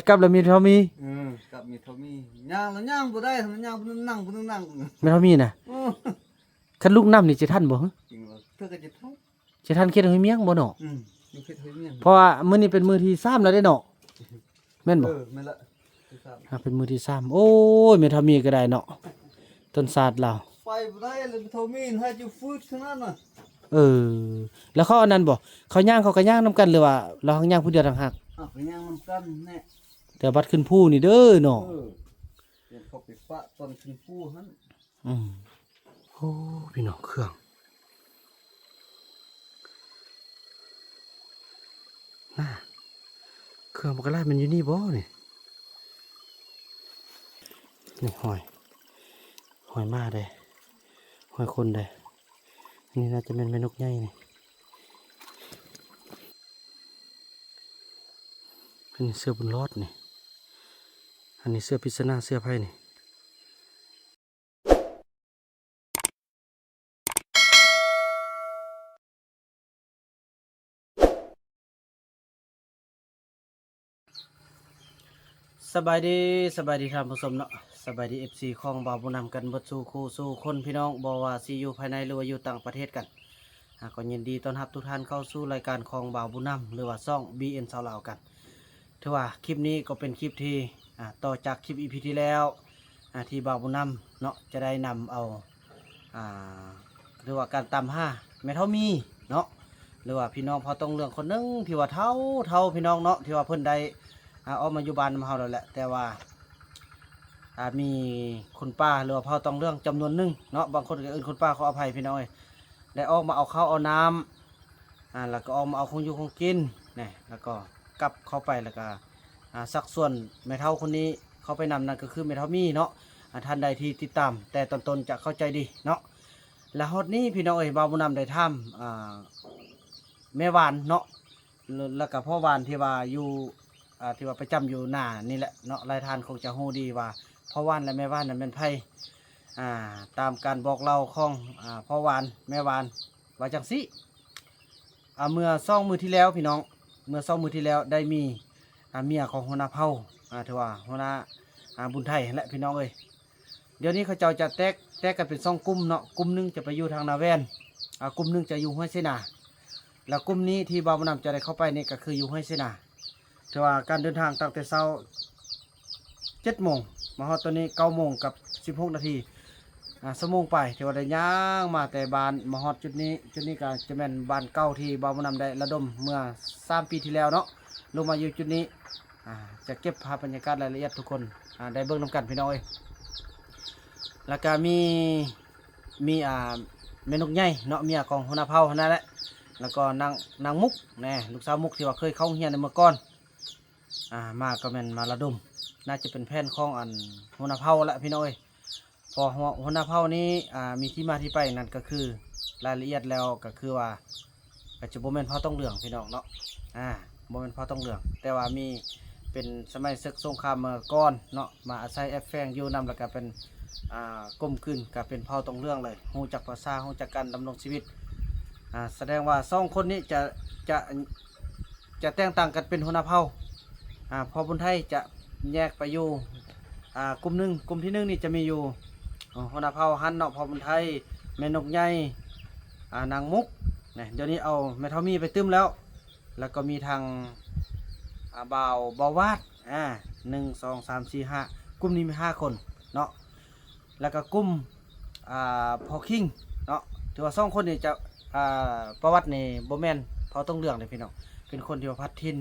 ກັບແລ້ວມີເທົ່າມີ ເອີ ກັບມີເທົ່າມີ ຍ່າງລະຍ່າງບໍ່ໄດ້ ທຳໄມຍ່າງຜູ້ໜຶ່ງນັ່ງຜູ້ໜຶ່ງນັ່ງ ແມ່ນເທົ່າມີນະ ເອີ ຄັນລຸກນຳນີ້ຈະທັນບໍ່? ຈິງວ່າເທື່ອກໍຈະທັນ ຈະທັນເຂດຫ້ວຍມຽງບໍ່ເນາະ? ອືມ ຢູ່ເຂດຫ້ວຍມຽງ ເພາະວ່າມື້ນີ້ເປັນມື້ທີສາມແລ້ວເດ້ເນາະ ແມ່ນບໍ່? ເອີ ແມ່ນລະ ທີສາມ ອ່າ ເປັນມື້ທີສາມ ໂອ້ຍ ແມ່ເຖົ້າມີກໍໄດ້ເນາະ ຕົ້ນຊາດລາວ ໄປບໍ່ໄດ້ລະ ແມ່ເຖົ້າມີໃຫ້ຢູ່ຟືດເທົ່ານັ້ນນະ ເອີ ແລ້ວເຂົາອັນນັ້ນບໍ່? ເຂົາຍ່າງ ເຂົາກໍຍ່າງນຳກັນ ຫຼືວ່າລາວຫາກຍ່າງຜູ້ດຽວຕ່າງຫາກ? ເຮົາກໍຍ່າງນຳກັນແຫຼະ ແຕ່ບັດຂຶ້ນພູນີ້ເດີເນາະ ເອີ ຢ້ານເຂົາໄປປະຕອນຂຶ້ນພູຫັ້ນ. ອືມ ໂອ້ ພີ່ນ້ອງ ເຄື່ອງ ນາ ເຄື່ອງບັກກະຫຼາຍ ແມ່ນຢູ່ນີ້ບໍ່ນີ້? ນີ້ ຮອຍ ຮອຍໝາເດ້ ຮອຍຄົນເດ້ ອັນນີ້ໜ້າຈະແມ່ນແມ່ນົກໃຫຍ່ນີ້ ອັນນີ້ເສື້ອບຸນລອດນີ້ ອັນນີ້ເສື້ອພິດສະໜາ ເສື້ອໃຜນີ້? ສະບາຍດີ ສະບາຍດີທ່ານຜູ້ຊົມເນາະ ສະບາຍດີ ເອັຟຊີ ຂອງບ່າວບຸນນຳກັນເບິດສູ່ຄູ່ສູ່ຄົນ ພີ່ນ້ອງ ບໍ່ວ່າຊິຢູ່ພາຍໃນ ຫຼືວ່າຢູ່ຕ່າງປະເທດກັນ ອ່າ ກໍຍິນດີຕ້ອນຮັບທຸກທ່ານເຂົ້າສູ່ລາຍການຂອງບ່າວບຸນນຳ ຫຼືວ່າຊ່ອງ ບີເອັນ ຊາວລາວກັນ. ຖືວ່າຄລິບນີ້ກໍເປັນຄລິບທີ່ ອ່າ ຕໍ່ຈາກຄລິບ ອີ ພີ ທີ່ແລ້ວ ອ່າ ທີ່ບ່າວບຸນນຳເນາະ ຈະໄດ້ນຳເອົາ ອ່າ ຖືວ່າການຕາມຫາແມ່ເຖົ້າມີເນາະ ຫຼືວ່າພີ່ນ້ອງເຜົ່າຕອງເຫຼືອງຄົນໜຶ່ງທີ່ວ່າເຖົ້າໆ ພີ່ນ້ອງເນາະ ທີ່ວ່າເພິ່ນໄດ້ ອ່າ ອອກມາຢູ່ບ້ານນຳເຮົາແລ້ວແຫຼະ ແຕ່ວ່າ ອ່າ ມີຄົນປ່າ ຫຼືວ່າເຜົ່າຕອງເຫຼືອງຈຳນວນໜຶ່ງເນາະ ບາງຄົນກໍເອີ້ນຄົນປ່າ ຂໍອະໄພພີ່ນ້ອງເອີຍ ໄດ້ອອກມາເອົາເຂົ້າເອົານ້ຳ ອ່າ ແລ້ວກໍອອກມາເອົາຂອງຢູ່ຂອງກິນແນ່ ແລ້ວກໍກັບເຂົ້າໄປ ແລ້ວກໍ ອ່າ ຊັກຊວນແມ່ເຖົ້າຄົນນີ້ເຂົ້າໄປນຳ ນັ້ນກໍຄືແມ່ເຖົ້າມີເນາະ ອ່າ ທ່ານໃດທີ່ຕິດຕາມແຕ່ຕອນຕົ້ນຈະເຂົ້າໃຈດີເນາະ ແລະ ຮອດນີ້ພີ່ນ້ອງເອີຍ ບ່າວບຸນນຳໄດ້ຖາມ ອ່າ ແມ່ວານເນາະ ແລ້ວກໍພໍ່ວານທີ່ວ່າຢູ່ ອ່າ ທີ່ວ່າປະຈຳຢູ່ໜ້ານີ້ແຫຼະເນາະ ຫຼາຍທ່ານຄົງຈະຮູ້ດີວ່າພໍ່ວານ ແລະ ແມ່ວານນັ້ນແມ່ນໃຜ ອ່າ ຕາມການບອກເລົ່າຂອງ ອ່າ ພໍ່ວານ ແມ່ວານ ວ່າຈັ່ງຊີ້ ອ່າ ເມື່ອສອງມື້ທີ່ແລ້ວພີ່ນ້ອງ ເມື່ອສອງມື້ທີ່ແລ້ວໄດ້ມີ ອ່າ ເມຍຂອງຫົວໜ້າເຜົ່າ ອ່າ ຖືວ່າຫົວໜ້າ ອ່າ ບຸນໄທຫັ້ນແຫຼະພີ່ນ້ອງເອີຍ ດຽວນີ້ເຂົາເຈົ້າຈະແຕກ ແຕກກັນເປັນສອງກຸ່ມເນາະ ກຸ່ມໜຶ່ງຈະໄປຢູ່ທາງນາແວ່ນ ອ່າ ກຸ່ມໜຶ່ງຈະຢູ່ຫ້ວຍເສນາ ແລ້ວກຸ່ມນີ້ທີ່ບ່າວບຸນນຳຈະໄດ້ເຂົ້າໄປນີ້ກໍຄືຢູ່ຫ້ວຍເສນາ ຖືວ່າການເດີນທາງຕັ້ງແຕ່ເຊົ້າ ເຈັດໂມງ ມາຮອດຕອນນີ້ເກົ້າໂມງກັບສິບຫົກນາທີ ອ່າ ຊົ່ວໂມງປາຍ ຖືວ່າໄດ້ຍ່າງມາແຕ່ບ້ານມາຮອດຈຸດນີ້ ຈຸດນີ້ກໍຈະແມ່ນບ້ານເກົ່າທີ່ບ່າວບຸນນຳໄດ້ລະດົມເມື່ອສາມປີທີ່ແລ້ວເນາະ ລົງມາຢູ່ຈຸດນີ້ ອ່າ ຈະເກັບພາບບັນຍາກາດລາຍລະອຽດທຸກຄົນ ອ່າ ໄດ້ເບິ່ງນຳກັນພີ່ນ້ອງເອີຍ ແລ້ວກໍມີ ມີ ອ່າ ແມ່ນົກໃຫຍ່ເນາະ ເມຍຂອງຫົວໜ້າເຜົ່າຫັ້ນນັ້ນແຫຼະ ແລ້ວກໍນາງ ນາງມຸກແນ່ ລູກສາວມຸກທີ່ວ່າເຄີຍເຂົ້າໂຮງຮຽນໃນເມື່ອກ່ອນ ອ່າ ມາກໍແມ່ນມາລະດົມ ໜ້າຈະເປັນແຜນຂອງອັນຫົວໜ້າເຜົ່າແຫຼະພີ່ນ້ອງເອີຍ ເພາະຫົວ ຫົວໜ້າເຜົ່ານີ້ ອ່າ ມີທີ່ມາທີ່ໄປນັ້ນກໍຄື ລາຍລະອຽດແລ້ວກໍຄືວ່າ ກໍຈະບໍ່ແມ່ນເຜົ່າຕອງເຫຼືອງພີ່ນ້ອງເນາະ ອ່າ ບໍ່ແມ່ນເຜົ່າຕອງເຫຼືອງ ແຕ່ວ່າມີເປັນສະໄໝເສິກສົງຄາມເມື່ອກ່ອນເນາະ ມາອາໄສແອບແຝງຢູ່ນຳ ແລ້ວກໍເປັນ ອ່າ ກົມກືນກັບເປັນເຜົ່າຕອງເຫຼືອງເລີຍ ຮູ້ຈັກພາສາ ຮູ້ຈັກການດຳລົງຊີວິດ ອ່າ ສະແດງວ່າສອງຄົນນີ້ຈະ ຈະ ຈະແຕ່ງຕັ້ງກັນເປັນຫົວໜ້າເຜົ່າ ອ່າ ພໍ່ບຸນໄທຈະແຍກໄປຢູ່ ອ່າ ກຸ່ມໜຶ່ງ ກຸ່ມທີໜຶ່ງນີ້ຈະມີຢູ່ ຫົວໜ້າເຜົ່າຫັ້ນເນາະ ພໍ່ບຸນໄທ ແມ່ນົກໃຫຍ່ ອ່າ ນາງມຸກ ນະ ດຽວນີ້ເອົາແມ່ເຖົ້າມີໄປຕື່ມແລ້ວ ແລ້ວກໍມີທາງ ອ່າ ບ່າວ ບ່າວວາດ ອ່າ ໜຶ່ງ ສອງ ສາມ ສີ່ ຫ້າ ກຸ່ມນີ້ມີຫ້າຄົນເນາະ ແລ້ວກໍກຸ່ມ ອ່າ ພໍ່ຄິງເນາະ ຖືວ່າສອງຄົນນີ້ຈະ ອ່າ ປະຫວັດນີ້ບໍ່ແມ່ນເຜົ່າຕົງເຫຼືອງເດ້ພີ່ນ້ອງ ເປັນຄົນທີ່ວ່າພັດຖິ່ນ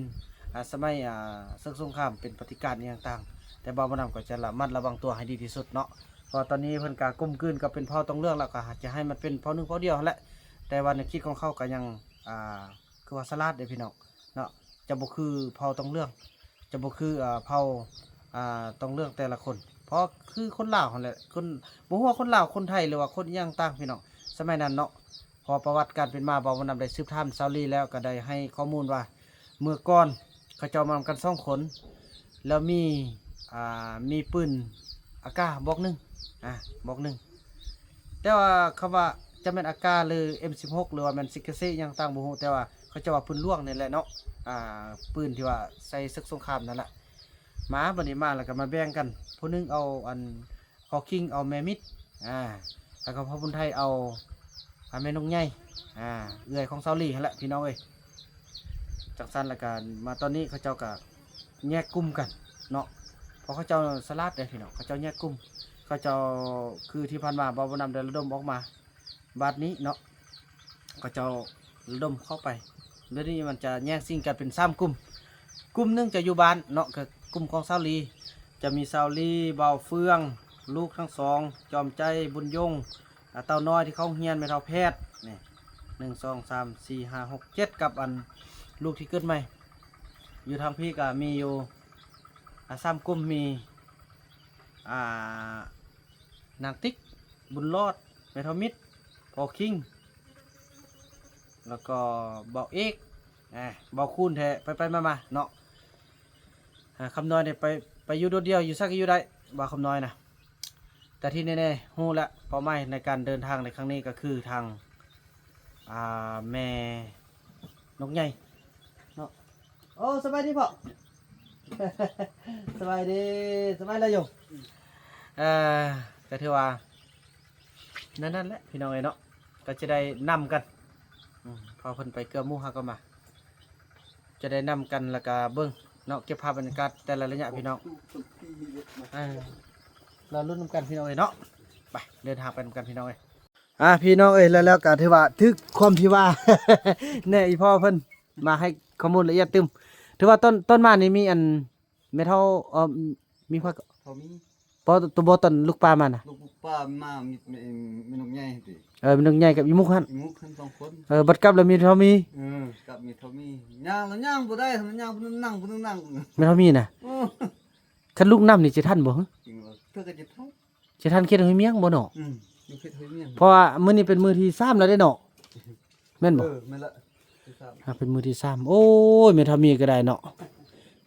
ອ່າ ສະໄໝ ອ່າ ເສິກສົງຄາມ ເປັນປະຕິການອີ່ຫຍັງຕ່າງ ແຕ່ບ່າວບຸນນຳກໍຈະລະມັດລະວັງຕົວໃຫ້ດີທີ່ສຸດເນາະ ເພາະວ່າຕອນນີ້ເພິ່ນກໍກົມກືນກັບເປັນເຜົ່າຕົງເຫຼືອງ ແລ້ວກໍຈະໃຫ້ມັນເປັນເຜົ່າໜຶ່ງເຜົ່າດຽວຫັ້ນແຫຼະ ແຕ່ວ່າແນວຄິດຂອງເຂົາກໍຍັງ ອ່າ ຄືວ່າສະຫຼາດເດ້ພີ່ນ້ອງເນາະ ຈະບໍ່ຄືເຜົ່າຕົງເຫຼືອງ ຈະບໍ່ຄື ອ່າ ເຜົ່າ ອ່າ ຕົງເຫຼືອງແຕ່ລະຄົນ ເພາະຄືຄົນລາວຫັ້ນແຫຼະ ຄົນ ບໍ່ຮູ້ວ່າຄົນລາວ ຄົນໄທ ຫຼືວ່າຄົນອີ່ຫຍັງຕ່າງພີ່ນ້ອງ ສະໄໝນັ້ນເນາະ ເພາະປະຫວັດການເປັນມາ ບ່າວບຸນນຳໄດ້ສືບຖາມຊາວລີແລ້ວ ກໍໄດ້ໃຫ້ຂໍ້ມູນວ່າ ເມື່ອກ່ອນເຂົາເຈົ້າມານຳກັນສອງຄົນ ແລ້ວມີ ອ່າ ມີປືນອາກາບອກໜຶ່ງ ອາ ບອກໜຶ່ງ ແຕ່ວ່າຄຳວ່າຈະແມ່ນອາກາ ຫຼື ເອັມສິບຫົກ ຫຼືວ່າແມ່ນຊິກາເຊ ອີ່ຫຍັງຕ່າງບໍ່ຮູ້ ແຕ່ວ່າເຂົາເຈົ້າວ່າປືນຫຼວງນີ້ແຫຼະເນາະ ອ່າ ປືນທີ່ວ່າໃຊ້ເສິກສົງຄາມນັ້ນແຫຼະ ມາ ບັດນີ້ມາແລ້ວກໍມາແບ່ງກັນ ຜູ້ໜຶ່ງເອົາອັນພໍ່ຄິງ ເອົາແມ່ມິດ ອາ ແລ້ວກໍພໍ່ບຸນໄທເອົາ ອາ ແມ່ນົກໃຫຍ່ ອາ ເອື້ອຍຂອງສາວລີຫັ້ນແຫຼະພີ່ນ້ອງເອີຍ. ຈັ່ງຊັ້ນແລ້ວກໍມາຕອນນີ້ເຂົາເຈົ້າກໍແຍກກຸ່ມກັນເນາະ ເພາະເຂົາເຈົ້າສະຫຼາດເດ້ພີ່ນ້ອງ ເຂົາເຈົ້າແຍກກຸ່ມ ເຂົາເຈົ້າ ຄືທີ່ຜ່ານມາບ່າວບຸນນຳໄດ້ລະດົມອອກມາ ບາດນີ້ເນາະ ເຂົາເຈົ້າລະດົມເຂົ້າໄປ ດຽວນີ້ມັນຈະແຍກຊິງກັນເປັນສາມກຸ່ມ ກຸ່ມໜຶ່ງຈະຢູ່ບ້ານເນາະ ກໍກຸ່ມຂອງສາວລີ ຈະມີສາວລີ ບ່າວເຟືອງ ລູກທັງສອງ ຈອມໃຈ ບຸນຍົງ ອາ ເຕົ້ານ້ອຍທີ່ເຂົ້າໂຮງຮຽນ ແມ່ເຖົ້າແພດ ນີ້ ໜຶ່ງ ສອງ ສາມ ສີ່ ຫ້າ ຫົກ ເຈັດ ກັບອັນລູກທີ່ເກີດໃໝ່. ຢູ່ທາງພີ້ກໍມີຢູ່ ອາ ສາມກຸ່ມ ມີ ອາ ນາງຕິກ ບຸນຫຼອດ ແມ່ເຖົ້າມິດ ພໍ່ຄິງ ແລ້ວກໍບ່າວເອກ ອາ ບ່າວຄູນແທ້ ໄປໆມາໆເນາະ. ອາ ຄຳນ້ອຍນີ້ໄປ ໄປຢູ່ໂດດດຽວ ຢູ່ໃສກໍຢູ່ໄດ້ ບ່າວຄຳນ້ອຍນະ. ແຕ່ທີ່ແນ່ໆ ຮູ້ແລ້ວ ເປົ້າໝາຍໃນການເດີນທາງໃນຄັ້ງນີ້ກໍຄືທາງ ອາ ແມ່ນົກໃຫຍ່ເນາະ. ໂອ້ ສະບາຍດີພໍ່ ສະບາຍດີ ສະບາຍລະໂຍມ. ເອີ ກໍຖືວ່ານັ້ນ ນັ້ນແຫຼະພີ່ນ້ອງເອີຍເນາະ ກໍຈະໄດ້ນຳກັນ ອືມ ພໍເພິ່ນໄປເກືອໝູ່ ເຮົາກໍມາ ຈະໄດ້ນຳກັນ ແລ້ວກໍເບິ່ງເນາະ ເກັບພາບບັນຍາກາດແຕ່ລະໄລຍະພີ່ນ້ອງ ເອີ ລໍລຸ້ນນຳກັນພີ່ນ້ອງເອີຍເນາະ. ໄປ ເດີນທາງໄປນຳກັນພີ່ນ້ອງເອີຍ. ອ່າ ພີ່ນ້ອງເອີຍ ແລ້ວ ແລ້ວກໍຖືວ່າຖືກຄວາມທີ່ວ່າ ແນ່ ອີ່ພໍ່ເພິ່ນມາໃຫ້ຂໍ້ມູນລະອຽດຕື່ມ ຖືວ່າຕອນ ຕອນມານີ້ມີອັນ ແມ່ເຖົ້າ ເອີ ມີໃຜ ເຖົ້າມີ ບໍ່ ຕົວບໍ່ຕອນລູກປ້າມານະ ລູກປ້າມາ ມີແມ່ນົກໃຫຍ່ຫັ້ນຕິ ເອີ ແມ່ນົກໃຫຍ່ກັບອີ່ມຸກຫັ້ນ ອີ່ມຸກຫັ້ນສອງຄົນ ເອີ ບັດກັບລະມີເຖົ້າມີ ເອີ ກັບມີເຖົ້າມີ ຍ່າງລະຍ່າງບໍ່ໄດ້ ມັນຍ່າງຜູ້ໜຶ່ງນັ່ງຜູ້ໜຶ່ງນັ່ງ ແມ່ເຖົ້າມີນະ ເອີ ຄັນລູກນຳນີ້ຈະທັນບໍ່ຫື ເທື່ອກໍຈະທັນ ຈະທັນເຂດຫ້ວຍມຽງບໍ່ເນາະ ອືມ ຢູ່ເຂດຫ້ວຍມຽງ ເພາະວ່າມື້ນີ້ເປັນມື້ທີສາມແລ້ວເດ້ເນາະ ແມ່ນບໍ່ ເອີ ແມ່ນລະ ທີສາມ ຫາເປັນມື້ທີສາມ ໂອ້ຍ ແມ່ເຖົ້າມີກໍໄດ້ເນາະ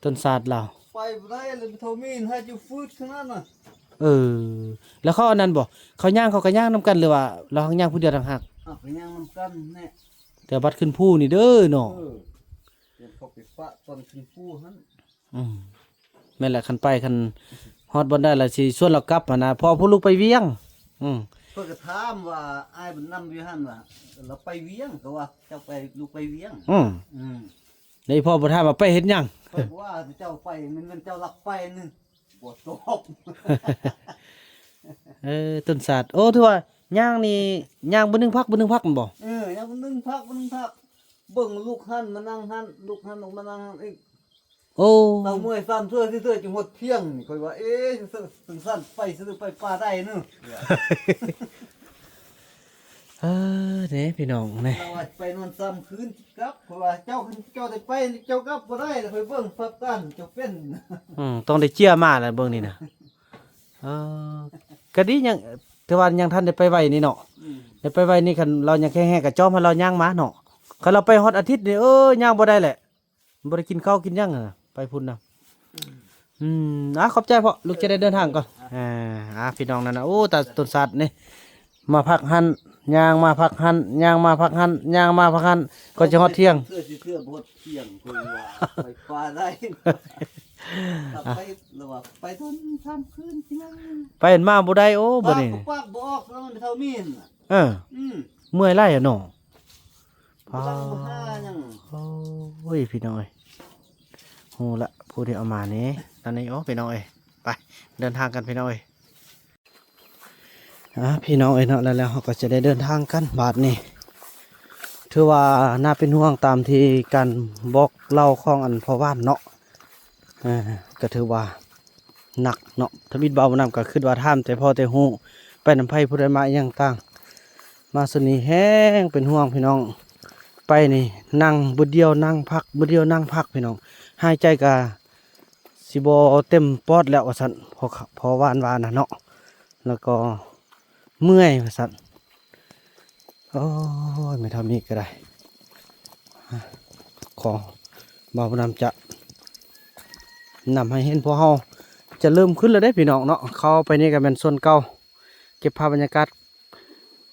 ຕົ້ນສາດລາວ ໄປບໍ່ໄດ້ລະ ແມ່ເຖົ້າມີນໃຫ້ຢູ່ຟືດຂະໜາດນະ ເອີ ແລ້ວເຂົາອັນນັ້ນບໍ່ ເຂົາຍ່າງ ເຂົາກໍຍ່າງນຳກັນ ຫຼືວ່າລາວຫາກຍ່າງຜູ້ດຽວຕ່າງຫາກ ເອົາ ກໍຍ່າງນຳກັນແນ່ ແຕ່ບັດຂຶ້ນພູນີ້ເດີເນາະ ເອີ ເຂົາໄປປະຕອນຂຶ້ນພູຫັ້ນ ອືມ ແມ່ນແຫຼະ ຄັນໄປ ຄັນຮອດບ່ອນໃດລະຊິຊວນລາວກັບຫັ້ນນະ ເພາະຜູ້ລູກໄປວຽງ ອືມ ເພິ່ນກໍຖາມວ່າອ້າຍບຸນນຳຢູ່ຫັ້ນວ່າ ລາວໄປວຽງ ກໍວ່າເຈົ້າໄປ ລູກໄປວຽງ ອືມ ອືມ ແລ້ວອີ່ພໍ່ບໍ່ຖາມວ່າໄປເຮັດຫຍັງ ເພິ່ນວ່າເຈົ້າໄປ ແມ່ນ ແມ່ນເຈົ້າລັກໄປນີ້ ບໍ່ຕອບ ເອີ ຕົ້ນສາດ ໂອ້ ຖືວ່າຍ່າງນີ້ ຍ່າງບຶດໜຶ່ງພັກ ບຶດໜຶ່ງພັກແມ່ນບໍ່ ເອີ ຍ່າງບຶດໜຶ່ງພັກ ບຶດໜຶ່ງພັກ ເບິ່ງລູກຫັ້ນມານັ່ງຫັ້ນ ລູກຫັ້ນອອກມານັ່ງຫັ້ນອີກ ໂອ້ ເອົາເມື່ອຍຊ້ຳເທື່ອຊິເທື່ອຈຶ່ງຮອດພຽງ ຂ້ອຍວ່າ ເອ ຈັ່ງຊັ້ນໄປຊື່ໄປປ່າໄດ້ເນາະ ເອີ ເດ້ພີ່ນ້ອງເດ້ ລາວວ່າໄປນອນສາມຄືນກັບ ເພາະວ່າເຈົ້າ ເຈົ້າໄດ້ໄປ ເຈົ້າກັບບໍ່ໄດ້ ຂ້ອຍເບິ່ງປາບການເຈົ້າເປັນ ອືມ ຕ້ອງໄດ້ເຈຍມາແລ້ວເບິ່ງນີ້ນະ ເອີ ກະດີຍັງ ແຕ່ວ່າຍັງທັນໄດ້ໄປໄວນີ້ເນາະ ອືມ ໄດ້ໄປໄວນີ້ ຄັນລາວຍັງແຂງແຮງກະຈອມໃຫ້ລາວຍ່າງມາເນາະ ຄັນລາວໄປຮອດອາທິດນີ້ ເອີ ຍ່າງບໍ່ໄດ້ແຫຼະ ບໍ່ໄດ້ກິນເຂົ້າກິນຫຍັງ ໄປພຸ້ນນະ ອືມ ອືມ ອ່າ ຂອບໃຈພໍ່ ລູກຈະໄດ້ເດີນທາງກ່ອນ ອ່າ ອ່າ ພີ່ນ້ອງນັ້ນນະ ໂອ້ ຕາຕົ້ນສາດນີ້ ມາພັກຫັ້ນ ຍ່າງມາພັກຫັ້ນ ຍ່າງມາພັກຫັ້ນ ຍ່າງມາພັກຫັ້ນ ກໍຈະຮອດທ່ຽງ ເທື່ອຊິເທື່ອບໍ່ຮອດທ່ຽງ ເພິ່ນວ່າໄປປ່າໄດ້ ໄປ ລະວ່າໄປຕອນຄ່ຳຄືນ ໄປມາບໍ່ໄດ້ ໂອ້ ບັດນີ້ ປາກບໍ່ອອກ ແລ້ວມັນເທົ່າມີນ ເອີ ອືມ ເມື່ອຍຫຼາຍເນາະ ບໍ່ຕ້ອງຫາຫຍັງ ໂອ້ຍ ພີ່ນ້ອງເອີຍ ຮູ້ລະ ຜູ້ທີ່ເອົາມານີ້ ຕອນນີ້ ໂອ້ ພີ່ນ້ອງເອີຍ ໄປ ເດີນທາງກັນ ພີ່ນ້ອງເອີຍ ອ່າ ພີ່ນ້ອງເອີຍເນາະ ແລ້ວ ແລ້ວເຮົາກໍຈະໄດ້ເດີນທາງກັນບາດນີ້ ຖືວ່າໜ້າເປັນຫ່ວງຕາມທີ່ການບອກເລົ່າຂອງອັນພໍ່ຫວານເນາະ ເອີ ກໍຖືວ່າໜັກເນາະ ທຳອິດບ່າວບຸນນຳກໍຄິດວ່າຖາມແຕ່ພໍແຕ່ຮູ້ ໄປນຳໃຜ ຜູ້ໃດມາອີ່ຫຍັງຕ່າງ ມາຊຸດນີ້ແຮງເປັນຫ່ວງພີ່ນ້ອງ ໄປນີ້ນັ່ງບຶດດຽວ ນັ່ງພັກບຶດດຽວ ນັ່ງພັກພີ່ນ້ອງ ຫາຍໃຈກະ ຊິບໍ່ເຕັມປອດແລ້ວວ່າຊັ້ນ ພໍ່ ພໍ່ຫວານວ່ານະເນາະ ແລ້ວກໍເມື່ອຍວ່າຊັ້ນ ໂອ້ຍ ແມ່ເຖົ້າມີກະໄດ້ ຂໍບ່າວບຸນນຳຈະນຳໃຫ້ເຫັນ ພວກເຮົາຈະເລີ່ມຂຶ້ນແລ້ວເດ້ພີ່ນ້ອງເນາະ ເຂົ້າໄປນີ້ກະແມ່ນສ່ວນເກົ່າ ເກັບພາບບັນຍາກາດ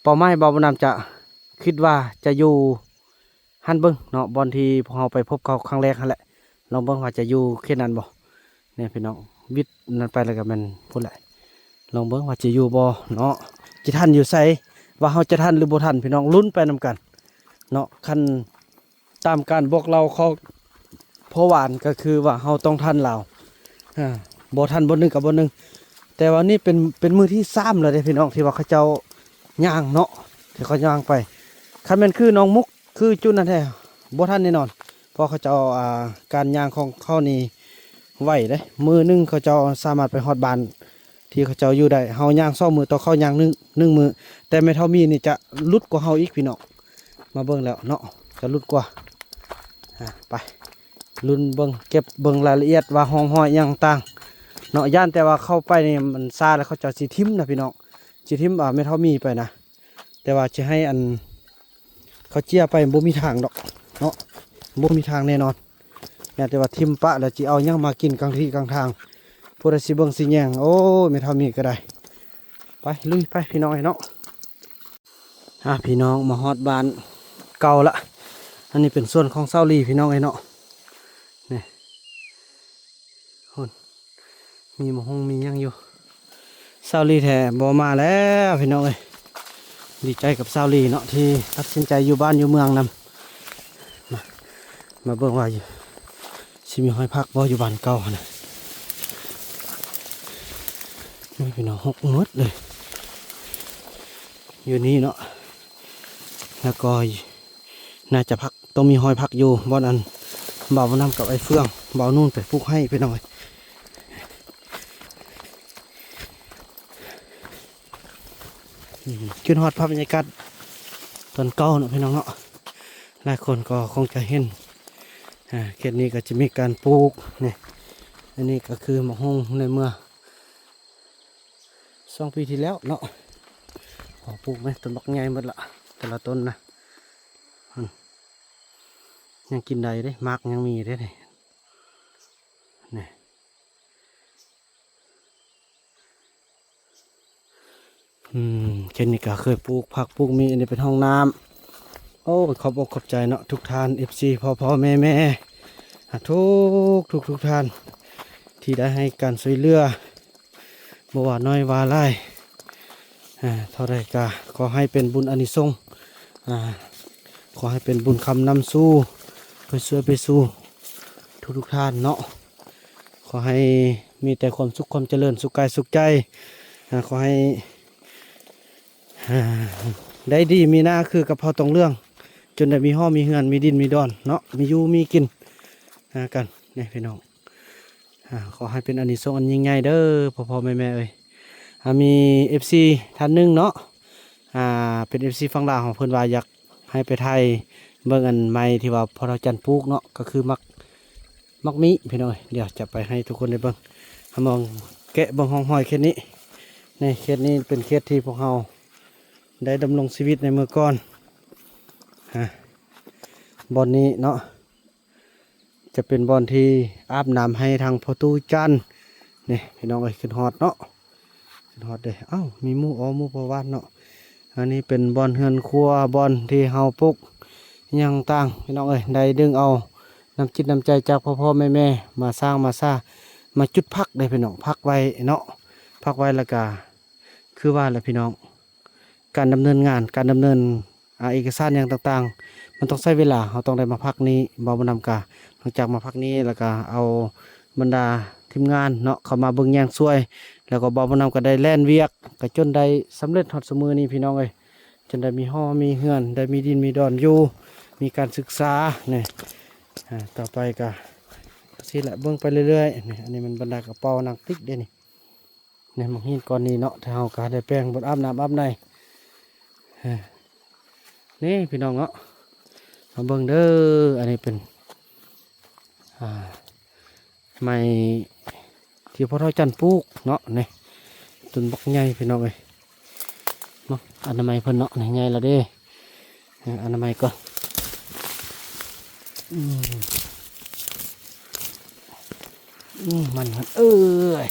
ເປົ້າໝາຍບ່າວບຸນນຳຈະ ຄິດວ່າຈະຢູ່ ຫັ້ນເບິ່ງເນາະ ບ່ອນທີ່ພວກເຮົາໄປພົບເຂົາຄັ້ງແລກຫັ້ນແຫຼະ ລອງເບິ່ງວ່າຈະຢູ່ເຂດນັ້ນບໍ່ ນີ້ພີ່ນ້ອງ ວິດນັ້ນໄປແລ້ວກໍແມ່ນພຸ້ນແຫຼະ. ລອງເບິ່ງວ່າຈະຢູ່ບໍ່ເນາະ ຈະທັນຢູ່ໃສ ວ່າເຮົາຈະທັນຫຼືບໍ່ທັນ ພີ່ນ້ອງລຸ້ນໄປນຳກັນເນາະ. ຄັນຕາມການບອກເລົ່າຂອງພໍ່ຫວານ ກໍຄືວ່າເຮົາຕ້ອງທັນລາວ ອາ ບໍ່ທັນບ່ອນໜຶ່ງກັບບ່ອນໜຶ່ງ. ແຕ່ວ່ານີ້ເປັນ ເປັນມື້ທີສາມແລ້ວເດ້ພີ່ນ້ອງ ທີ່ວ່າເຂົາເຈົ້າຍ່າງເນາະ ທີ່ເຂົາຍ່າງໄປ. ຄັນແມ່ນຄືໜອງມຸກ ຄືຈຸດນັ້ນແທ້ ບໍ່ທັນແນ່ນອນ ເພາະເຂົາເຈົ້າ ອ່າ ການຍ່າງຂອງເຂົານີ້ໄວເດ້. ມື້ໜຶ່ງເຂົາເຈົ້າສາມາດໄປຮອດບ້ານທີ່ເຂົາເຈົ້າຢູ່ໄດ້. ເຮົາຍ່າງສອງມື້ ຕໍ່ເຂົາຍ່າງໜຶ່ງ ໜຶ່ງມື້. ແຕ່ແມ່ເຖົ້າໝີ່ນີ້ຈະຫຼຸດກວ່າເຮົາອີກ ພີ່ນ້ອງ ມາເບິ່ງແລ້ວເນາະ ຈະຫຼຸດກວ່າ. ອາ ໄປລຸ້ນເບິ່ງ ເກັບເບິ່ງລາຍລະອຽດວ່າຮ່ອງຮອຍຫຍັງຕ່າງເນາະ. ຢ້ານແຕ່ວ່າເຂົ້າໄປນີ້ມັນຊ້າແລ້ວ ເຂົາເຈົ້າຊິຖິ້ມນະ ພີ່ນ້ອງ ຊິຖິ້ມ ອ່າ ແມ່ເຖົ້າໝີ່ໄປນະ. ແຕ່ວ່າຊິໃຫ້ອັນ ເຂົາເຈ້ຍໄປ ບໍ່ມີທາງດອກເນາະ ບໍ່ມີທາງແນ່ນອນ. ຢ້ານແຕ່ວ່າຖິ້ມປະແລ້ວ ຊິເອົາຫຍັງມາກິນກາງທີ່ກາງທາງ ຜູ້ໃດຊິເບິ່ງຊິແຍງ. ໂອ້ຍ ແມ່ເຖົ້າໝີ່ກໍໄດ້. ໄປ ລຸຍໄປ ພີ່ນ້ອງເອີຍເນາະ. ອ່າ ພີ່ນ້ອງ ມາຮອດບ້ານເກົ່າລະ. ອັນນີ້ເປັນສວນຂອງສາວລີ ພີ່ນ້ອງເອີຍເນາະ. ນີ້ ພຸ້ນ ມີໝາກຫຸ່ງມີຫຍັງຢູ່. ສາວລີແທ້ບໍ່ມາແລ້ວ ພີ່ນ້ອງເອີຍ. ດີໃຈກັບສາວລີເນາະ ທີ່ຕັດສິນໃຈຢູ່ບ້ານຢູ່ເມືອງນຳ. ມາ ມາເບິ່ງວ່າຢູ່ ຊິມີຮອຍຜັກບໍ່ ຢູ່ບ້ານເກົ່າຫັ້ນນະ. ໂອ້ຍ ພີ່ນ້ອງ ຫົກໝົດເລີຍ ຢູ່ນີ້ເນາະ. ແລ້ວກໍໜ້າຈະຜັກ ຕ້ອງມີຮອຍຜັກຢູ່ບ່ອນອັນບ່າວບຸນນຳກັບອ້າຍເຟືອງ ບ່າວນູນໄປປູກໃຫ້ ພີ່ນ້ອງເອີຍ. ອືມ ຄິດຮອດພາບບັນຍາກາດຕອນເກົ່າເນາະ ພີ່ນ້ອງເນາະ. ຫຼາຍຄົນກໍຄົງຈະເຫັນ ອ່າ ເຂດນີ້ກໍຈະມີການປູກນີ້. ອັນນີ້ກໍຄືໝາກຫຸ່ງໃນເມື່ອ ສອງປີທີ່ແລ້ວເນາະ. ໂອ້ ປູກແມ່ນຕົ້ນບັກໃຫຍ່ໝົດລະ ແຕ່ລະຕົ້ນນະ. ອືມ ຍັງກິນໄດ້ເດ້ ໝາກຍັງມີເດ້ນີ້ ນີ້. ອືມ ເຂດນີ້ກໍເຄີຍປູກຜັກປູກໝີ່. ອັນນີ້ເປັນຫ້ອງນ້ຳ. ໂອ້ ຂອບອົກຂອບໃຈເນາະ ທຸກທ່ານ ເອັຟຊີ ພໍ່ໆ ແມ່ໆ ອາ ທຸກໆ ທຸກທ່ານ ທີ່ໄດ້ໃຫ້ການຊ່ວຍເຫຼືອ ບໍ່ວ່ານ້ອຍວ່າຫຼາຍ ອາ ເທົ່າໃດກໍຂໍໃຫ້ເປັນບຸນອານິສົງ ອາ ຂໍໃຫ້ເປັນບຸນຄຳນຳສູ່ ໄປຊ່ວຍໄປຊູ່ທຸກໆທ່ານເນາະ. ຂໍໃຫ້ມີແຕ່ຄວາມສຸກຄວາມຈະເລີນ ສຸກກາຍສຸກໃຈ ອາ ຂໍໃຫ້ ອາ ໄດ້ດີມີໜ້າຄືກັບເຜົ່າຕອງເຫຼືອງ ຈົນໄດ້ມີຫໍມີເຮືອນ ມີດິນມີດອນເນາະ ມີຢູ່ມີກິນ ອາ ກັນນີ້ພີ່ນ້ອງ. ອາ ຂໍໃຫ້ເປັນອານິສົງອັນຍິ່ງໃຫຍ່ເດີພໍ່ໆແມ່ໆເອີຍ. ອາ ມີເອັຟຊີທ່ານໜຶ່ງເນາະ ອາ ເປັນເອັຟຊີຝັ່ງລາວເຮົາ ເພິ່ນວ່າຢາກໃຫ້ໄປຖ່າຍເບິ່ງອັນໄມ້ທີ່ວ່າພໍ່ເຖົ້າຈັນປູກເນາະ ກໍຄືໝາກ ໝາກໝີ່ ພີ່ນ້ອງເອີຍ. ດຽວຈະໄປໃຫ້ທຸກຄົນໄດ້ເບິ່ງ ເຮົາມາແກະເບິ່ງຮ່ອງຮອຍເຂດນີ້. ນີ້ ເຂດນີ້ເປັນເຂດທີ່ພວກເຮົາໄດ້ດຳລົງຊີວິດໃນເມື່ອກ່ອນ. ອາ ບ່ອນນີ້ເນາະ ຈະເປັນບ່ອນທີ່ອາບນ້ຳໃຫ້ທາງພໍ່ຕູ້ຈັນ. ນີ້ ພີ່ນ້ອງເອີຍ ຂຶ້ນຮອດເນາະ ຂຶ້ນຮອດເດ້. ເອົ້າ ມີໝູ່ອໍ ໝູ່ພໍ່ຫວານເນາະ. ອັນນີ້ເປັນບ່ອນເຮືອນຄົວ ບ່ອນທີ່ເຮົາປຸກຫຍັງຕ່າງ ພີ່ນ້ອງເອີຍ. ໄດ້ດຶງເອົານ້ຳຈິດນ້ຳໃຈຈາກພໍ່ໆແມ່ໆ ມາສ້າງມາສາ ມາຈຸດພັກເດ້ພີ່ນ້ອງ ພັກໄວ້ເນາະ ພັກໄວ້. ແລ້ວກະຄືວ່າແຫຼະພີ່ນ້ອງ ການດຳເນີນງານ ການດຳເນີນ ອາ ເອກະສານຫຍັງຕ່າງໆ ມັນຕ້ອງໃຊ້ເວລາ ເຮົາຕ້ອງໄດ້ມາພັກນີ້. ບ່າວບຸນນຳກະ ຫຼັງຈາກມາພັກນີ້ແລ້ວກະເອົາບັນດາທີມງານເນາະ ເຂົ້າມາເບິ່ງແຍງຊ່ວຍ ແລ້ວກໍບ່າວບຸນນຳກໍໄດ້ແລ່ນວຽກ ກໍຈົນໄດ້ສຳເລັດຮອດຊຸມື້ນີ້ ພີ່ນ້ອງເອີຍ. ຈົນໄດ້ມີຫໍມີເຮືອນ ໄດ້ມີດິນມີດອນຢູ່ ມີການສຶກສານີ້. ອາ ຕໍ່ໄປກໍ ກໍຊີ້ແຫຼະ ເບິ່ງໄປເລື້ອຍໆນີ້. ອັນນີ້ມັນບັນດາກະເປົາໜັງຕິກເດ້ນີ້. ໃນໝາກຫີນກ້ອນນີ້ເນາະ ທີ່ເຮົາກໍໄດ້ແປງບ່ອນອາບນ້ຳອາບໃນ. ເອີ ນີ້ພີ່ນ້ອງເນາະ ມາເບິ່ງເດີ. ອັນນີ້ເປັນ ອ່າ ໄມ້ທີ່ພໍ່ເຖົ້າຈັນປູກເນາະ. ນີ້ ຕົ້ນບັກໃຫຍ່ພີ່ນ້ອງເອີຍ. ມາອະນາໄມເພິ່ນເນາະ ນີ້ໃຫຍ່ແລ້ວເດ້. ເອີ ອະນາໄມກ່ອນ. ອືມ ອືມ ມັນ ມັນ ເອີຍ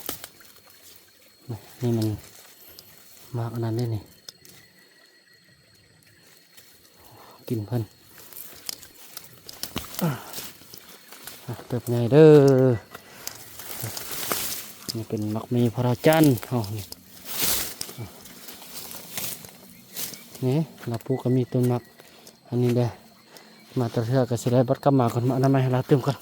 ນີ້ມັນໝາກອັນນັ້ນເດ້ນີ້ ກິນເພິ່ນ. ອ່າ ເຕີບໃຫຍ່ເດີ. ນີ້ເປັນໝາກມີພໍ່ເຖົ້າຈັນເຮົານີ້ ນີ້ລາວປູກກໍມີຕົ້ນໝາກອັນນີ້ແດ່ ມາແຕ່ເທື່ອກໍຊິໄດ້ບັດກັບມາກ່ອນ ມາອະນາໄມໃຫ້ລາວຕື່ມກ່ອນ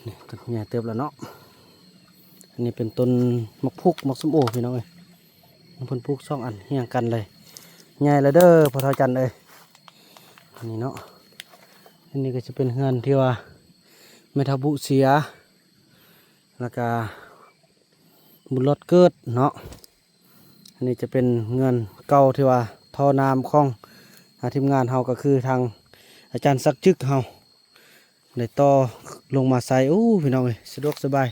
ນີ້ກໍໃຫຍ່ເຕີບແລ້ວເນາະ ອັນນີ້ເປັນຕົ້ນໝາກພຸກ ໝາກສົ້ມໂອ ພີ່ນ້ອງເອີຍ ເພິ່ນປູກສອງອັນຮຽງກັນເລີຍ ໃຫຍ່ແລ້ວເດີພໍ່ເຖົ້າຈັນເອີຍ ອັນນີ້ເນາະ ອັນນີ້ກໍຈະເປັນເຮືອນທີ່ວ່າແມ່ເຖົ້າບຸເສຍ ແລ້ວກະບຸນຫຼອດເກີດເນາະ ອັນນີ້ຈະເປັນເຮືອນເກົ່າທີ່ວ່າທໍ່ນ້ຳຂອງ ອາ ທີມງານເຮົາ ກໍຄືທາງອາຈານສັກຈຶກເຮົາ ໄດ້ຕໍ່ລົງມາໃສ່ ໂອ້ ພີ່ນ້ອງເອີຍ ສະດວກສະບາຍ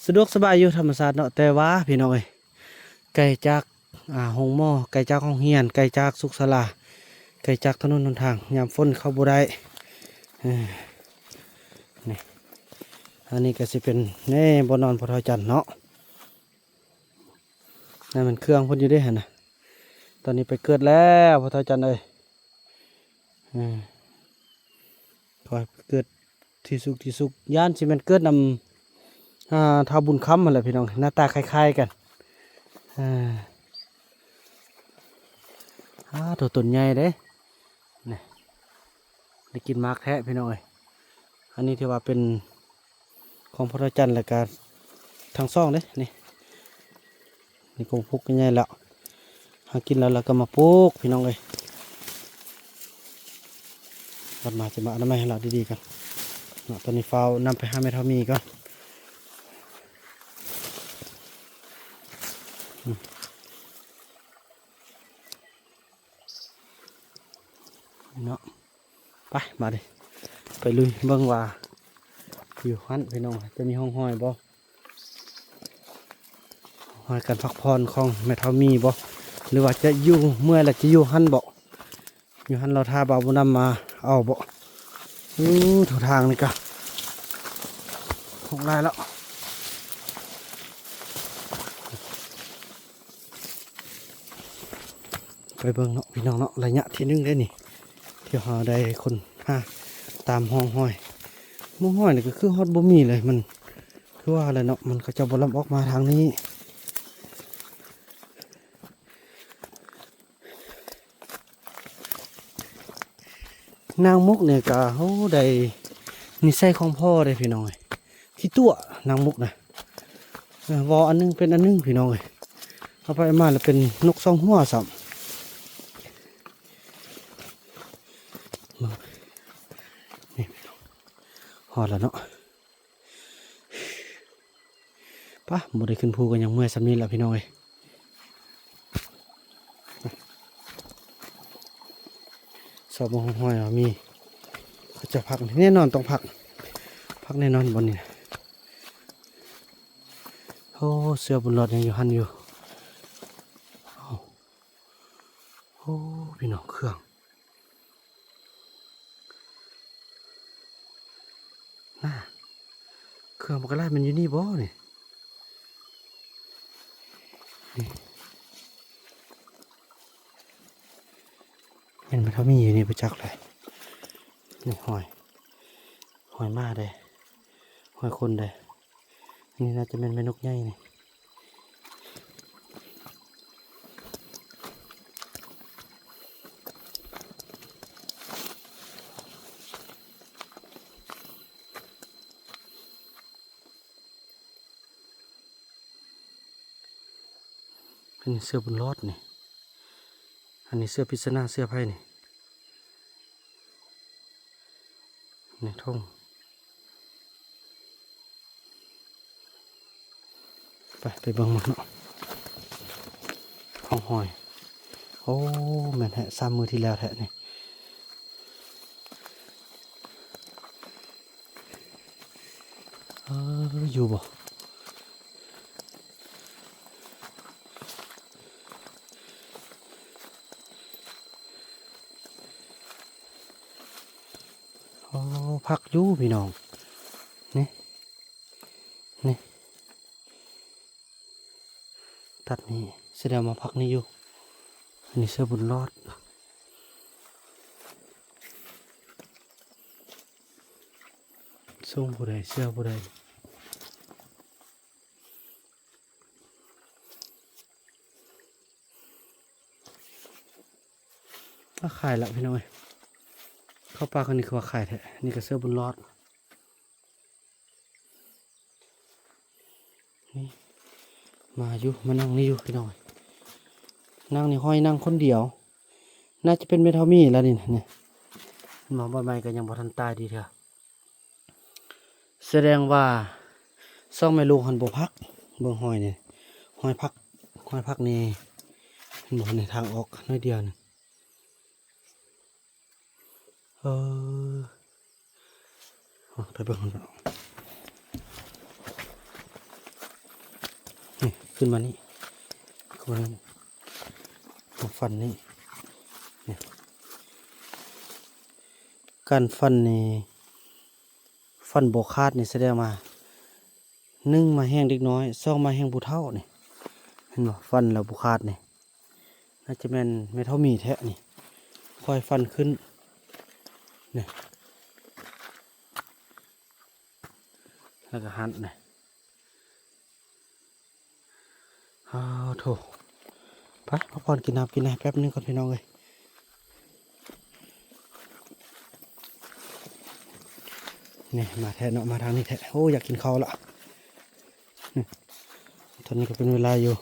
ສະດວກສະບາຍຢູ່ທຳມະຊາດເນາະ ແຕ່ວ່າພີ່ນ້ອງເອີຍ ໄກຈາກ ອາ ໂຮງໝໍ ໄກຈາກໂຮງຮຽນ ໄກຈາກສຸກສາລາ ໄກຈາກຖະໜົນຫົນທາງ ຍາມຝົນເຂົ້າບໍ່ໄດ້ ເອີ ນີ້ ອັນນີ້ກໍຊິເປັນ ແນ່ ບ່ອນນອນພໍ່ເຖົ້າຈັນເນາະ ນັ້ນມັນເຄື່ອງເພິ່ນຢູ່ເດ້ຫັ້ນນະ ຕອນນີ້ໄປເກີດແລ້ວພໍ່ເຖົ້າຈັນເອີຍ ເອີ ຂໍໃຫ້ເກີດທີ່ສຸກທີ່ສຸກ ຢ້ານຊິແມ່ນເກີດນຳ ອ່າ ທ້າວບຸນຄຳຫັ້ນແຫຼະພີ່ນ້ອງ ໜ້າຕາຄ້າຍໆກັນ ອ່າ ໂຕ ຕົ້ນໃຫຍ່ເດ້ ນີ້ ໄດ້ກິນໝາກແທ້ພີ່ນ້ອງເອີຍ ອັນນີ້ຖືວ່າເປັນ ຂອງພໍ່ເຖົ້າຈັນ ແລ້ວກະທັງສອງເດ້ ນີ້ ນີ້ກໍປຸກໃຫຍ່ແລ້ວ ຫາກິນແລ້ວ ແລ້ວກໍມາປຸກພີ່ນ້ອງເອີຍ ບັດມາຈະມາອະນາໄມໃຫ້ລາວດີໆກັນເນາະ ຕອນນີ້ຟ້າວນຳໄປຫາແມ່ເຖົ້າມີກ່ອນ ເນາະ ໄປ ມາເດ້ ໄປລຸຍເບິ່ງວ່າຢູ່ຫັ້ນພີ່ນ້ອງ ຈະມີຮ່ອງຮອຍບໍ່ ຮອຍການພັກຜ່ອນຂອງແມ່ເຖົ້າມີບໍ່ ຫຼືວ່າຈະຢູ່ ເມື່ອຍແລ້ວຈະຢູ່ຫັ້ນບໍ່ ຢູ່ຫັ້ນລໍຖ້າບ່າວບຸນນຳມາເອົາບໍ່ ໂອ້ ເຂົ້າທາງນີ້ກະຫົກຫຼາຍແລ້ວ ໄປເບິ່ງເນາະພີ່ນ້ອງເນາະ ໄລຍະທີໜຶ່ງເດ້ນີ້ ທີ່ເຮົາໄດ້ຄົ້ນຫາຕາມຮ່ອງຮອຍ ຮ່ອງຮອຍນີ້ກໍຄືຮອດບໍ່ມີເລີຍ ມັນຄືວ່າແຫຼະເນາະ ມັນ ເຂົາເຈົ້າບໍ່ລຳອອກມາທາງນີ້ ນາງມຸກນີ້ກະ ໂອ້ ໄດ້ນິໄສຂອງພໍ່ເດ້ພີ່ນ້ອງເອີຍ ຂີ້ຕົວະນາງມຸກນະ ເອີ ວໍອັນໜຶ່ງເປັນອັນໜຶ່ງພີ່ນ້ອງເອີຍ ເອົາໄປເອົາມາແລ້ວເປັນນົກສອງຫົວຊ້ຳ ນີ້ ຮອດແລ້ວເນາະ. ປະ ບໍ່ໄດ້ຂຶ້ນພູກໍຍັງເມື່ອຍສ່ຳນີ້ແຫຼະພີ່ນ້ອງເອີຍ. ຊອກເບິ່ງຮ່ອງຮອຍວ່າມີ ເຂົາເຈົ້າພັກ ແນ່ນອນຕ້ອງພັກ ພັກແນ່ນອນບ່ອນນີ້. ໂອ້ ເສືອບຸນລອດຍັງຢູ່ຫັ້ນຢູ່. ໂອ້ ໂອ້ ພີ່ນ້ອງ ເຄື່ອງ ນາ ເຄື່ອງບັກກະຫຼາຍແມ່ນຢູ່ນີ້ບໍ່ນີ້? ນີ້ ແມ່ນມັນເທົ່າມີຢູ່ນີ້ບໍ່ຈັກເລີຍ. ນີ້ຮອຍ ຮອຍໝາເດ້ ຮອຍຄົນເດ້. ອັນນີ້ໜ້າຈະແມ່ນແມ່ນົກໃຫຍ່ນີ້. ອັນນີ້ເສືອບຸນລອດນີ້. ອັນນີ້ເສືອປິດສະໜາ ເສືອໃຜນີ້? ໃນທົ່ງ ໄປ ໄປເບິ່ງມັນເນາະ ຮ່ອງຮອຍ. ໂອ້ ແມ່ນແທ້ ສາມມື້ທີ່ແລ້ວແທ້ນີ້. ເອີ ຢູ່ບໍ່? ໂອ້ ພັກຢູ່ພີ່ນ້ອງ ນີ້ ນີ້ ຕັດນີ້ ສະແດງວ່າພັກນີ້ຢູ່. ອັນນີ້ເສືອບຸນລອດ. ຊົງຜູ້ໃດ ເຊື່ອຜູ້ໃດ. ມາຂາຍລະພີ່ນ້ອງເອີຍ. ເຂົ້າປ່າຄັນນີ້ຄືວ່າຂາຍແທ້. ນີ້ກໍເສື້ອບຸນລອດ. ນີ້ ມາຢູ່ ມານັ່ງນີ້ຢູ່ພີ່ນ້ອງ. ນັ່ງນີ້ຫ້ອຍນັ່ງຄົນດຽວ. ໜ້າຈະເປັນແມ່ເຖົ້າໝີລະນີ້ ນີ້. ເຫັນບໍ່? ໃບໄມ້ກໍຍັງບໍ່ທັນຕາຍດີເທື່ອ. ສະແດງວ່າສອງແມ່ລູກຫັ້ນບໍ່ພັກ. ເບິ່ງຮອຍນີ້ ຮອຍພັກ ຮອຍພັກນີ້. ເຫັນບໍ່? ນີ້ທາງອອກໜ້ອຍດຽວໜຶ່ງ. ເອີ ໄປເບິ່ງຫັ້ນເນາະ. ນີ້ຂຶ້ນມານີ້ ຂຶ້ນມານີ້ ມາຟັນນີ້. ນີ້ ການຟັນນີ້ ຟັນບໍ່ຂາດນີ້ສະແດງວ່າ ໜຶ່ງ ມາແຮງເດັກນ້ອຍ, ສອງ ມາແຮງຜູ້ເຖົ້ານີ້. ເຫັນບໍ່? ຟັນແລ້ວບໍ່ຂາດນີ້ ໜ້າຈະແມ່ນແມ່ເຖົ້າໝີແທ້ນີ້. ຄ່ອຍຟັນຂຶ້ນ ນີ້ ແລ້ວກໍຫັດນີ້. ອ້າໂທ້ ໄປ ພັກຜ່ອນ ກິນນ້ຳກິນໃນແປັບໜຶ່ງກ່ອນພີ່ນ້ອງເອີຍ. ນີ້ ມາແທ້ເນາະ ມາທາງນີ້ແທ້. ໂອ້ ຢາກກິນເຂົ້າລະ. ອືມ ຕອນນີ້ກໍເປັນເວລາຢູ່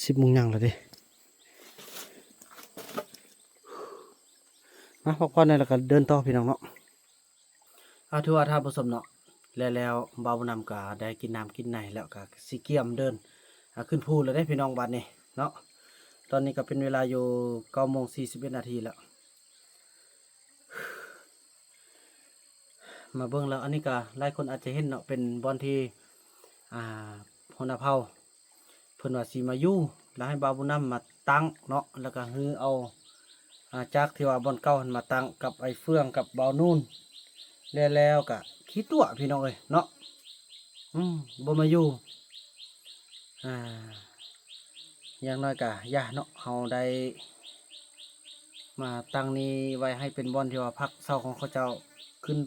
ສິບໂມງຫຍັງລະເດ້. ມາພັກຜ່ອນແດ່ ແລ້ວກໍເດີນຕໍ່ພີ່ນ້ອງເນາະ. ອາ ຖືວ່າທ່ານຜູ້ຊົມເນາະ ແລະ ແລ້ວບ່າວບຸນນຳກໍໄດ້ກິນນ້ຳກິນໃນ ແລ້ວກໍຊິກຽມເດີນ ອາ ຂຶ້ນພູແລ້ວເດ້ພີ່ນ້ອງ ບາດນີ້ເນາະ. ຕອນນີ້ກໍເປັນເວລາຢູ່ເກົ້າໂມງສີ່ສິບເອັດນາທີແລ້ວ. ມາເບິ່ງແລ້ວ ອັນນີ້ກໍຫຼາຍຄົນອາດຈະເຫັນເນາະ ເປັນບ່ອນທີ່ ອາ ຫົວໜ້າເຜົ່າ ເພິ່ນວ່າຊິມາຢູ່ ແລ້ວໃຫ້ບ່າວບຸນນຳມາຕັ້ງເນາະ ແລ້ວກໍຮືເອົາ ອາ ຈາກທີ່ວ່າບ່ອນເກົ່າຫັ້ນມາຕັ້ງກັບໄອ້ເຟືອງກັບບ່າວນູນ ແລ້ວ ແລ້ວກໍຂີ້ຕົວະພີ່ນ້ອງເອີຍເນາະ. ອືມ ບໍ່ມາຢູ່ ອາ ຢ່າງໜ້ອຍກໍຢ່າເນາະ ເຮົາໄດ້ມາຕັ້ງນີ້ໄວ້ໃຫ້ເປັນບ່ອນທີ່ວ່າພັກເຊົາຂອງເຂົາເຈົ້າ ຂຶ້ນ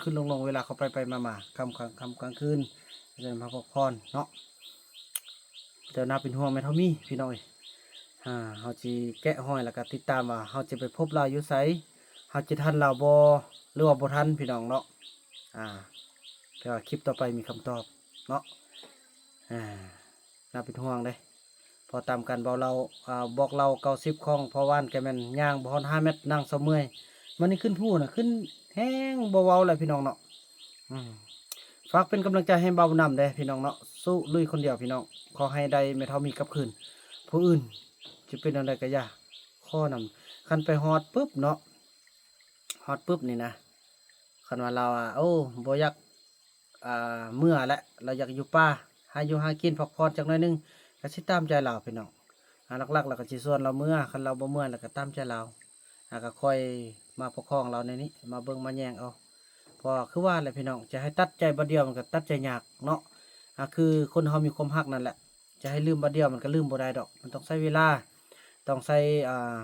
ຂຶ້ນໆລົງໆ ເວລາເຂົາໄປໆມາໆ ຄ່ຳກາງ ຄ່ຳກາງຄືນ ຈະໄດ້ມາພັກຜ່ອນເນາະ. ແຕ່ໜ້າເປັນຫ່ວງແມ່ເຖົ້າໝີພີ່ນ້ອງເອີຍ. ອາ ເຮົາຊິແກະຮອຍ ແລ້ວກໍຕິດຕາມວ່າເຮົາຈະໄປພົບລາວຢູ່ໃສ, ເຮົາຈະທັນລາວບໍ່ ຫຼືວ່າບໍ່ທັນພີ່ນ້ອງເນາະ. ອາ ແຕ່ວ່າຄລິບຕໍ່ໄປມີຄຳຕອບເນາະ. ອາ ໜ້າເປັນຫ່ວງເດ້ ພໍຕາມກັນ ເບົາເລົ່າ ອາ ບອກເລົ່າເກົ້າສິບຂອງພໍ່ຫວານ ກໍແມ່ນຍ່າງບໍ່ຮອດຫ້າແມັດ ນັ່ງເຊົາເມື່ອຍ. ມັນນີ້ຂຶ້ນພູນະ ຂຶ້ນແຮງບໍ່ເວົ້າແລ້ວພີ່ນ້ອງເນາະ. ອືມ ຝາກເປັນກຳລັງໃຈໃຫ້ບ່າວນຳແດ່ພີ່ນ້ອງເນາະ. ສູ້ລຸຍຄົນດຽວພີ່ນ້ອງ. ຂໍໃຫ້ໄດ້ແມ່ເຖົ້າໝີກັບຄືນ. ຜູ້ອື່ນຈະເປັນແນວໃດກໍຢ່າ ຂໍນຳ. ຄັນໄປຮອດປຶບເນາະ ຮອດປຶບນີ້ນະ ຄັນວ່າລາວວ່າ ໂອ້ ບໍ່ຢາກ ອ່າ ເມືອແຫຼະ ລາວຢາກຢູ່ປ່າ ຫາຢູ່ຫາກິນ ພັກຜ່ອນຈັກໜ້ອຍໜຶ່ງ ກໍຊິຕາມໃຈລາວພີ່ນ້ອງ. ອ່າ ຫຼັກໆ ແລ້ວກໍຊິຊວນລາວເມືອ. ຄັນລາວບໍ່ເມືອ ແລ້ວກໍຕາມໃຈລາວ. ອ່າ ກໍຄ່ອຍມາປົກຄອງລາວໃນນີ້ ມາເບິ່ງມາແຍງເອົາ. ເພາະວ່າຄືວ່າແຫຼະພີ່ນ້ອງ ຈະໃຫ້ຕັດໃຈບາດດຽວ ມັນກໍຕັດໃຈຍາກເນາະ. ອ່າ ຄືຄົນເຮົາມີຄວາມຮັກນັ້ນແຫຼະ ຈະໃຫ້ລືມບາດດຽວ ມັນກໍລືມບໍ່ໄດ້ດອກ. ມັນຕ້ອງໃຊ້ເວລາ ຕ້ອງໃຊ້ ອ່າ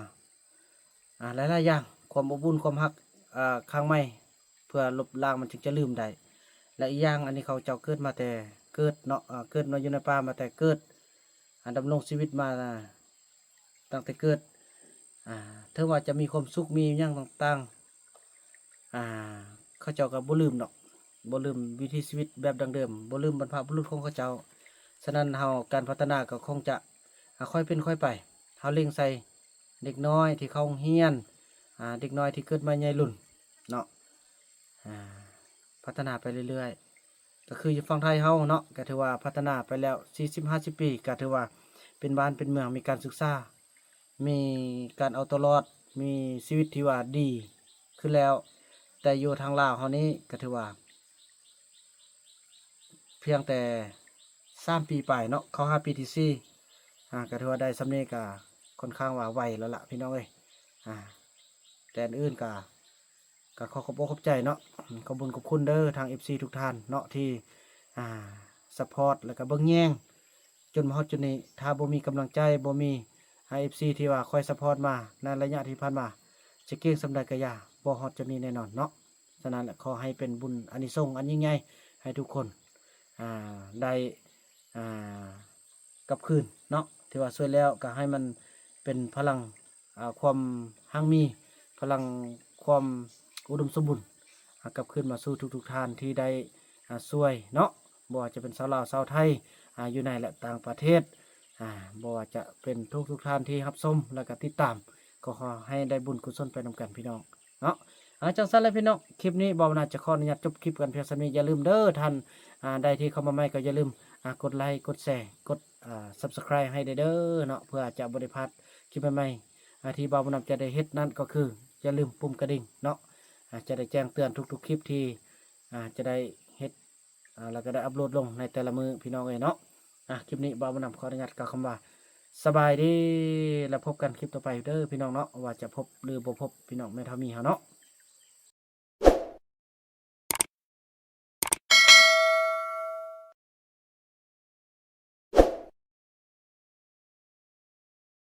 ອ່າ ຫຼາຍໆຢ່າງ ຄວາມອົບອຸ່ນ ຄວາມຮັກ ອ່າ ຄັ້ງໃໝ່ ເພື່ອລົບລ້າງ ມັນຈຶ່ງຈະລືມໄດ້. ແລະ ອີກຢ່າງ ອັນນີ້ເຂົາເຈົ້າເກີດມາແຕ່ເກີດເນາະ ເກີດມາຢູ່ໃນປ່າມາແຕ່ເກີດ ດຳລົງຊີວິດມາຕັ້ງແຕ່ເກີດ. ເຖິງວ່າຈະມີຄວາມສຸກ ມີຫຍັງຕ່າງໆ ເຂົາເຈົ້າກໍບໍ່ລືມດອກ ບໍ່ລືມວິຖີຊີວິດແບບດັ້ງເດີມ ບໍ່ລືມບັນພະບຸລຸດຂອງເຂົາເຈົ້າ. ສະນັ້ນເຮົາ ການພັດທະນາກໍຄົງຈະຄ່ອຍເປັນຄ່ອຍໄປ. ເຮົາເລັ່ງໃສ່ ເດັກນ້ອຍທີ່ເຂົ້າໂຮງຮຽນ ອາ ເດັກນ້ອຍທີ່ເກີດໃໝ່ໃຫຍ່ລຸ້ນເນາະ ອາ ພັດທະນາໄປເລື້ອຍໆ. ກໍຄືຢູ່ຝັ່ງໄທເຮົາເນາະ ກໍຖືວ່າພັດທະນາໄປແລ້ວສີ່ສິບຫ້າສິບປີ ກໍຖືວ່າເປັນບ້ານເປັນເມືອງ ມີການສຶກສາ ມີການເອົາຕົວລອດ ມີຊີວິດທີ່ວ່າດີຂຶ້ນແລ້ວ. ແຕ່ຢູ່ທາງລາວເຮົານີ້ກໍຖືວ່າ ພຽງແຕ່ສາມປີປາຍເນາະ ເຂົ້າຫາປີທີສີ່ ອາ ກໍຖືວ່າໄດ້ສ່ຳນີ້ກໍຄ່ອນຂ້າງວ່າໄວແລ້ວລະພີ່ນ້ອງເອີຍ. ອາ ແຕ່ອັນອື່ນກໍ ກໍຂໍຂອບອົກຂອບໃຈເນາະ ຂອບບຸນຂອບຄຸນເດີທາງເອັຟຊີທຸກທ່ານເນາະ ທີ່ ອາ ຊັບພອດ ແລ້ວກໍເບິ່ງແຍງຈົນມາຮອດຈຸດນີ້. ຖ້າບໍ່ມີກຳລັງໃຈ ບໍ່ມີ ອາ ເອັຟຊີທີ່ວ່າຄອຍຊັບພອດມາໃນໄລຍະທີ່ຜ່ານມາ ຈະເກັ່ງສ່ຳໃດກໍຢ່າ ບໍ່ຮອດຈຸດນີ້ແນ່ນອນເນາະ. ສະນັ້ນແຫຼະ ຂໍໃຫ້ເປັນບຸນອານິສົງອັນຍິ່ງໃຫຍ່ໃຫ້ທຸກຄົນ ອ່າ ໄດ້ ອ່າ ກັບຄືນເນາະ ທີ່ວ່າຊ່ວຍແລ້ວກໍໃຫ້ມັນເປັນພະລັງ ອ່າ ຄວາມຮັ່ງມີ ພະລັງຄວາມອຸດົມສົມບູນ ອ່າ ກັບຄືນມາສູ່ທຸກໆທ່ານທີ່ໄດ້ ອ່າ ຊ່ວຍເນາະ ບໍ່ວ່າຈະເປັນຊາວລາວ ຊາວໄທ ອ່າ ຢູ່ໃນ ແລະ ຕ່າງປະເທດ ອ່າ ບໍ່ວ່າຈະເປັນທຸກໆທ່ານທີ່ຮັບຊົມ ແລະ ກໍຕິດຕາມ ກໍຂໍໃຫ້ໄດ້ບຸນກຸສົນໄປນຳກັນພີ່ນ້ອງເນາະ. ອ່າ ຈັ່ງຊັ້ນແຫຼະພີ່ນ້ອງ ຄລິບນີ້ບ່າວບຸນນາຈະຂໍອະນຸຍາດຈົບຄລິບກັນພຽງສ່ຳນີ້. ຢ່າລືມເດີທ່ານ ອ່າ ໃດທີ່ເຂົ້າມາໃໝ່ກໍຢ່າລືມ ອ່າ ກົດໄລ ກົດແຊ ກົດ ອ່າ Subscribe ໃຫ້ແດ່ເດີເນາະ ເພື່ອຈະບໍ່ໄດ້ພາດຄລິບໃໝ່ໆ ອ່າ ທີ່ບ່າວບຸນນາຈະໄດ້ເຮັດນັ້ນກໍຄື ຢ່າລືມປຸ່ມກະດິ່ງເນາະ ອ່າ ຈະໄດ້ແຈ້ງເຕືອນທຸກໆຄລິບທີ່ ອ່າ ຈະໄດ້ເຮັດ ອ່າ ແລ້ວກໍໄດ້ອັບໂຫຼດລົງໃນແຕ່ລະມື້ພີ່ນ້ອງເອີຍເນາະ. ອ່າ ຄລິບນີ້ບ່າວບຸນນາຂໍອະນຸຍາດກ່າວຄຳວ່າ ສະບາຍດີ ແລ້ວພົບກັນຄລິບຕໍ່ໄປເດີພີ່ນ້ອງເນາະ ວ່າຈະພົບຫຼືບໍ່ພົບພີ່ນ້ອງແມ່ເຖົ້າມີເຮົາເນາະ.